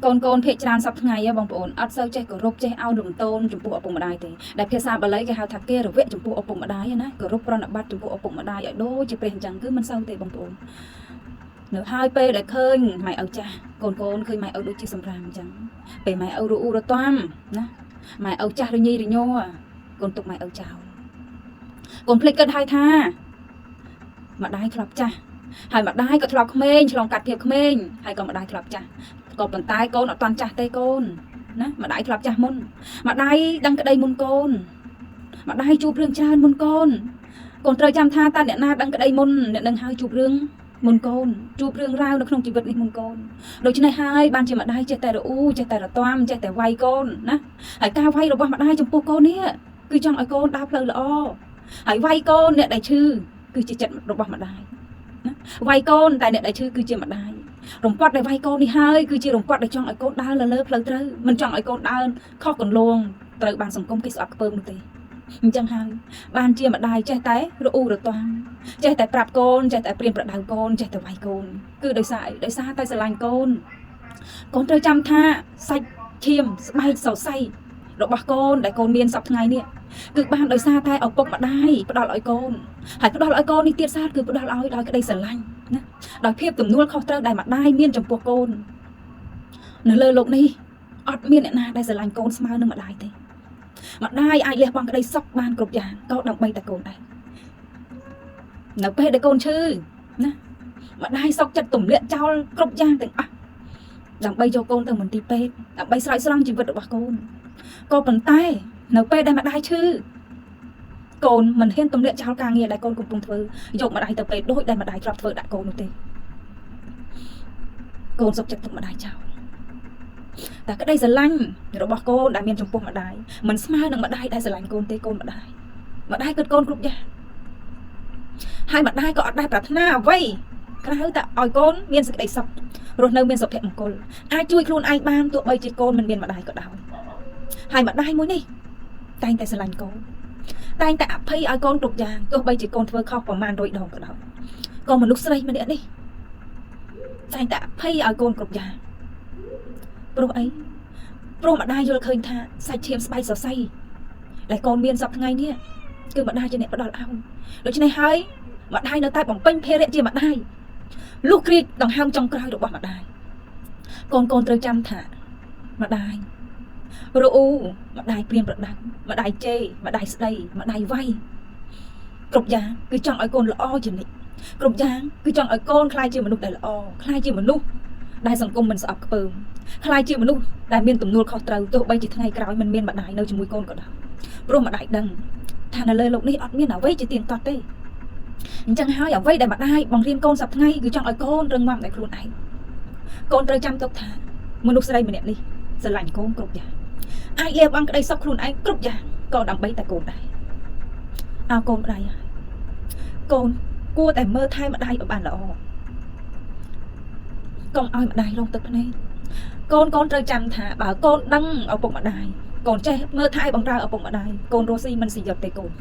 កូនកូនភាកច្រើនសប្ថ្ងៃហ៎បងប្អូនអត់សូវចេះគោរពចេះឲ្យលំទោនចំពោះឪពុកម្ដាយទេដែលភាសាបាលីគេហៅថាគេរវៈចំពោះឪពុកម្ដាយណាគោរពប្រណិប័តចំពោះឪពុកម្ដាយឲ្យដូចជាព្រះអញ្ចឹងគឺមិនសូវទេបងប្អូននៅហើយពេលដែលឃើញម៉ែឪចាស់កូនកូនឃើញម៉ែឪដូចជាសម្រាមអញ្ចឹងពេលម៉ែឪរអ៊ូរទាំណាម៉ែឪចាស់រញីរញ័រកូនទុកម៉ែឪចោលកូនភ្លេចគិតហើយថាម្ដាយធ្លាប់ចាស់ហើយម្ដាយក៏ធ្លាប់ក្មេងឆ្លងកាត់ភាពក្មេងហើយក៏ម្ដាយធ្លាប់ចាស់ក៏ប៉ុន្តែកូនអត់តាន់ចាស់ទេកូនណាម្ដាយធ្លាប់ចាស់មុនម្ដាយដឹងក្តីមុនកូនម្ដាយជួបរឿងច្រើនមុនកូនកូនត្រូវចាំថាតើអ្នកណាដឹងក្តីមុនអ្នកនឹងហើយជួបរឿងមុនកូនជួបរឿងរ៉ាវនៅក្នុងជីវិតនេះមុនកូនដូច្នេះហើយបានជាម្ដាយចេះតែរអ៊ូចេះតែរទាំចេះតែវាយកូនណាហើយការវាយរបស់ម្ដាយចំពោះកូននេះគឺចង់ឲ្យកូនដើរផ្លូវល្អហើយវាយកូនអ្នកដែលឈឺគឺជាចិត្តរបស់ម្ដាយណាវាយកូនតែអ្នកដែលឈឺគឺជាម្ដាយរំពាត់ដែលវាយកូននេះហើយគឺជារំពាត់ដែលចង់ឲ្យកូនដើរលើលើផ្លូវត្រូវមិនចង់ឲ្យកូនដើរខុសគន្លងត្រូវបានសង្គមគេស្អប់ខ្ពើមនោះទេអញ្ចឹងហើយបានជាម្ដាយចេះតែរអ៊ូរទាំចេះតែប្រាប់កូនចេះតែព្រៀនប្រដៅកូនចេះតែវាយកូនគឺដោយសារអីដោយសារតែស្រឡាញ់កូនកូនត្រូវចាំថាសាច់ឈាមស្បែកសរសៃរបស់កូនដែលកូនមានសប្តាហ៍ថ្ងៃនេះគឺបានដោយសារតែឪពុកម្ដាយផ្ដល់ឲ្យកូនហើយផ្ដល់ឲ្យកូននេះទៀតសោតគឺផ្ដល់ឲ្យដោយក្តីស្រឡាញ់ណាដោយភាពទំនួលខុសត្រូវដែលម្ដាយមានចំពោះកូននៅលើលោកនេះអត់មានអ្នកណាដែលស្រឡាញ់កូនស្មើនឹងម្ដាយទេម្ដាយអាចលះបង់ក្តីសុខបានគ្រប់យ៉ាងក៏ដើម្បីតែកូនដែរនៅពេលដែលកូនឈឺណាម្ដាយសុខចិត្តទម្លាក់ចោលគ្រប់យ៉ាងទាំងអស់ដើម្បីយកកូនទៅមន្ទីរពេទ្យដើម្បីស្រោចស្រង់ជីវិតរបស់កូនក៏ប៉ុន្តែនៅពេលដែលម្ដាយឈឺកូនមិនហ៊ានទម្លាក់ចោលការងារដែលកូនកំពុងធ្វើយកម្ដាយទៅពេទ្យដូចដែលម្ដាយធ្លាប់ធ្វើដាក់កូននោះទេកូនសុខចិត្តទុកម្ដាយចោលតែក្តីស្រឡាញ់របស់កូនដែលមានចំពោះម្ដាយមិនស្មើនឹងម្ដាយដែលស្រឡាញ់កូនទេកូនម្ដាយម្ដាយគិតកូនគ្រប់យ៉ាងហើយម្ដាយក៏អត់ដែលប្រាថ្នាអ្វីក្រៅតែឲ្យកូនមានសេចក្តីសុខរស់នៅមានសុភមង្គលអាចជួយខ្លួនឯងបានទោះបីជាកូនមិនមានម្ដាយក៏ដោយហើយម្ដាយមួយនេះតែងតែស្រឡាញ់កូនតែងតែអភ័យឲ្យកូនគ្រប់យ៉ាងទោះបីជាកូនធ្វើខុសប្រមាណ100ដងក៏ដោយក៏មនុស្សស្រីម្នាក់នេះតែងតែអភ័យឲ្យកូនគ្រប់យ៉ាងព្រោះអីព្រោះម្ដាយយល់ឃើញថាសាច់ឈាមស្បែកសរសៃដែលកូនមានសប្តាហ៍ថ្ងៃនេះគឺម្ដាយជាអ្នកផ្ដល់ឲ្យដូច្នេះហើយម្ដាយនៅតែបំពេញភារៈជាម្ដាយលុះគ្រាចដង្ហើមចុងក្រោយរបស់ម្ដាយកូនកូនត្រូវចាំថាម្ដាយរអ៊ូម្ដាយព្រៀនប្រដៅម្ដាយជេរម្ដាយស្ដីម្ដាយវាយគ្រប់យ៉ាងគឺចង់ឲ្យកូនល្អជានិច្ចគ្រប់យ៉ាងគឺចង់ឲ្យកូនក្លាយជាមនុស្សដែលល្អក្លាយជាមនុស្សដែលសង្គមមិនស្អប់ខ្ពើមក្លាយជាមនុស្សដែលមានទំនួលខុសត្រូវទោះបីជាថ្ងៃក្រោយមិនមានម្ដាយនៅជាមួយកូនក៏ដោយព្រោះម្ដាយដឹងថានៅលើលោកនេះអត់មានអ្វីជាទៀងទាត់ទេអញ្ចឹងហើយអ្វីដែលម្ដាយបង្រៀនកូនសប្តាហ៍ថ្ងៃគឺចង់ឲ្យកូនរឹងមាំដោយខ្លួនឯងកូនត្រូវចាំទុកថាមនុស្សស្រីម្នាក់នេះស្រឡាញ់កូនគ្រប់យ៉ាងអាចលះបង់ក្តីសុខខ្លួនឯងគ្រប់យ៉ាងក៏ដើម្បីតែកូនដែរអើកូនម្ដាយហើយកូនគួរតែមើលថែម្ដាយឲ្យបានល្អកុំឲ្យម្ដាយរងទឹកភ្នែកកូនកូនត្រូវចាំថាបើកូនដឹងឪពុកម្ដាយកូនចេះមើលថែបំរើឪពុកម្ដាយកូនរស់ស៊ីមិនស៊ីយត់ទេកូន។